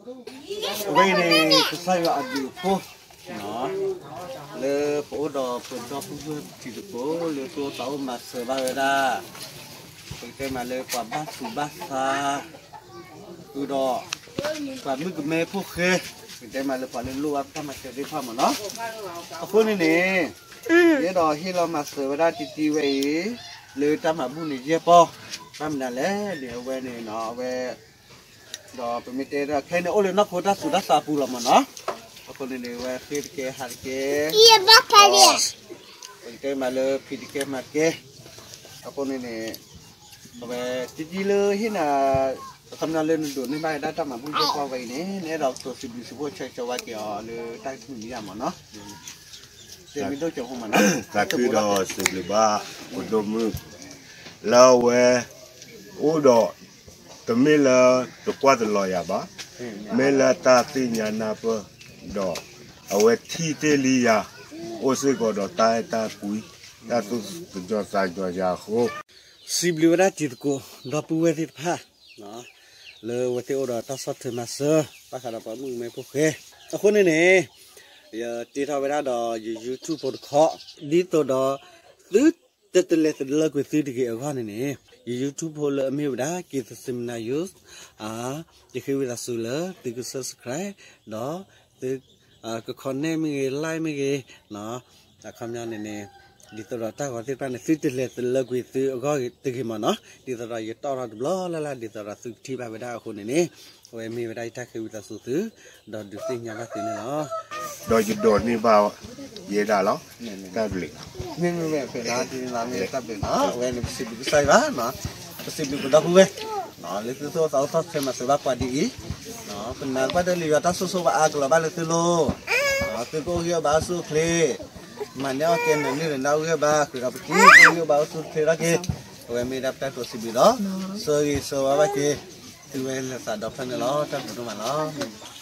အဝဲအံၤန့ၣ် ကစၢ်ယွၤအဘျုးအဖှိၣ် လၢပအိၣ်ဒီးပဒီပုၢ်ဝဲၢ်တံၤသကိး လၢသူၣ်အိၣ်သးအိၣ်မၤစၢၤဘၣ်ဝဲဒၣ် ပကတဲမးလၢပှၤဘၣ်သူၣ်ဘၣ်သး ဃုာ်ဒီး ပှၤမုၣ်ကမဲဖိဃဲ ပကတဲမးလၢပှၤလၢလိၣ်ဘၣ်တၢ်မၤစၢၤသ့ၣ်တဖၣ်မ့ၢ်နီၤ. အဃိန့ၣ်န့ၣ် ယအဲၣ်ဒိးဟ့ၣ်လီၤမၤစၢၤဝဲဒၣ်တံတံဝဲအံၤ လၢတၢ်မၤဘူၣ်န့ၣ်ယဲၢ်ပီၢ်, ဘၣ်မနုၤလဲၣ်န့ၣ် အဝဲန့ၣ်နီၤ အဝဲ ဒီးပမ့ၢ်တဲဒီးခဲအံၤန့ၣ် အိၣ်လၢနီၢ်ခိတၢ်စူၤတၢ်စးပူၤလီၤမ့ၢ်နီၤ. အဃိန့ၣ်န့ၣ် အဝဲဃ့တကဲဟးတကဲ ပကတဲမးလၢဖံးတကဲမၤတကဲ, အဃိန့ၣ်န့ၣ် အဝဲတံတံလၢဟ့ၣ်နၤ အခီပညီလၢနဒိးန့ၢ်ဘၣ်ဝဲဒၣ်တၢ်မၤဘူၣ်ယဲၢ်ပီၢ်ဝဲအံၤန့ၣ် နအဲၣ်ဒိးကတိၤစံးဘျုးစံးဖှိၣ်ဆၢဂ့ၤဆၢဝါက့ၤအီၤလၢတၢ်ကမုာ်မံၤဒၣ်မ့ၢ်နီၤ. တဲမ့ၢ်ဒိၣ်ကၠိဖိမ့ၢ်နီၤ သးခုဒီးစံးဘျုးဘၣ် ပဒိၣ်မုၣ် လၢအဝဲ အိၣ်ဒီး တမ့ၢ်လၢတကွၢ်တလီၤယၤဘၣ်, မ့ၢ်လၢတၢ်သ့ၣ်ညါနၢ်ပၢၢ် ဒီးအဝဲထံၣ်တ့ၢ်လံယၤ အိၣ်စ့ၢ်ကီးဒီးတၢ်အဲၣ်တၢ်ကွံ တၢ်သူၣ်ကညီၤသးကညီၤယၤအဃိ စံးဘျုးဝဲဒၣ်တံၤသကိး ဒီပုၢ်ဝဲၢ်သ့ၣ်တဖၣ် လၢအဝဲသ့ၣ်အိၣ်ဒီးတၢ်ဆီၣ်ထွဲမၤစၢၤ ဘၣ်ဃးဒီးပှၤမုၣ်ကမဲဖိဃဲ အဃိန့ၣ်န့ၣ် ယတ့ထီၣ်ဝဲဒၣ်ဒီးယ YouTube ဖိတခီ ဒ်သိးဒီး သုတတလဲၤတလၢကွံာ်သုတဂ့ၤအဂီၢ်န့ၣ်န့ၣ် ယ YouTube ဖိလၢအမ့ၢ်ဝဲဒၣ် က့ၤသစံမနၤ ယူး ယဃ့ဝံသးစူၤလၢသုက subscribe ဒီးသု က comment မ့ၢ်ဂ့ၤ like မ့ၢ်ဂ့ၤ အခီပညီန့ၣ်န့ၣ် ဒ်သိးဒီးတၢ်ဂီၤသ့ၣ်တဖၣ်န့ၣ် သုတလဲၤတလၢကွံာ်သုအဂီၢ်တဂ့ၤမ့ၢ်နီၤ ဒ်သိးဒီးယတီၣ်ထီၣ်တဘျီလၢ်လၢ် ဒ်သိးဒီးသုကထံၣ်ဘၣ်ဝဲဒၣ်အဃိန့ၣ်န့ၣ် အဝဲမ့ၢ်ဝဲဒၣ်ယတၢ်ဃ့ဝံသးစူၤသု ဒီးဒုးသ့ၣ်ညါဘၣ်သုန့ၣ်လီၤ. ဒီးယဒိးန့ၢ်ဘၣ် ယဲဒၣ်လီၤ တၢ်ဘျုး မ့မ့ၢ်ဝဲဖဲလၢဒ်န့ၣ်လီၤ မ့ၢ်တၢ်ဘျုးနီၤ အဝဲန့ၣ်ပစံးဘျုးကစၢ်ယွၤ ပစံးဘျုးပဒီပုၢ်ဝဲၢ် လၢသုသူၣ်အိၣ်သးအိၣ်ဆီၣ်ထွဲမၤစၢၤဘၣ်ပှၤဒ်အံၤ ပနာ်သပှၢ်တၢၢ်လံယွၤတၢ်ဆိၣ်ဂ့ၤဆိၣ်ဝါအါကလီၤဘၣ်လၢသုလိၤ သုကအိၣ်ဂံၢ်အိၣ်ဘါအိၣ်ဆူၣ်အိၣ်ချ့ မၤန့ၢ်အီၣ်ကဲနၢၤန့ၢ်နၢၤဒၣ်အိၣ်ဂံၢ်အိၣ်ဘါ ဃုာ်ဒီးပက့ၤအိၣ်ဂံၢ်အိၣ်ဘါအိၣ်ဆူၣ်အိၣ်ချ့ထီၣ်က့ၤ အဝဲမ့ၢ်ဒၣ်ပတၢ်တိစံးဘျုးဒီး ဆိၣ်ဂ့ၤဆိၣ်ဝါဘၣ်က့ၤ သုဝဲလၢသးဒီဖျၢၣ်န့ၣ်လီၤ တၢ်ဘျုးဒိၣ်မးလီၤ.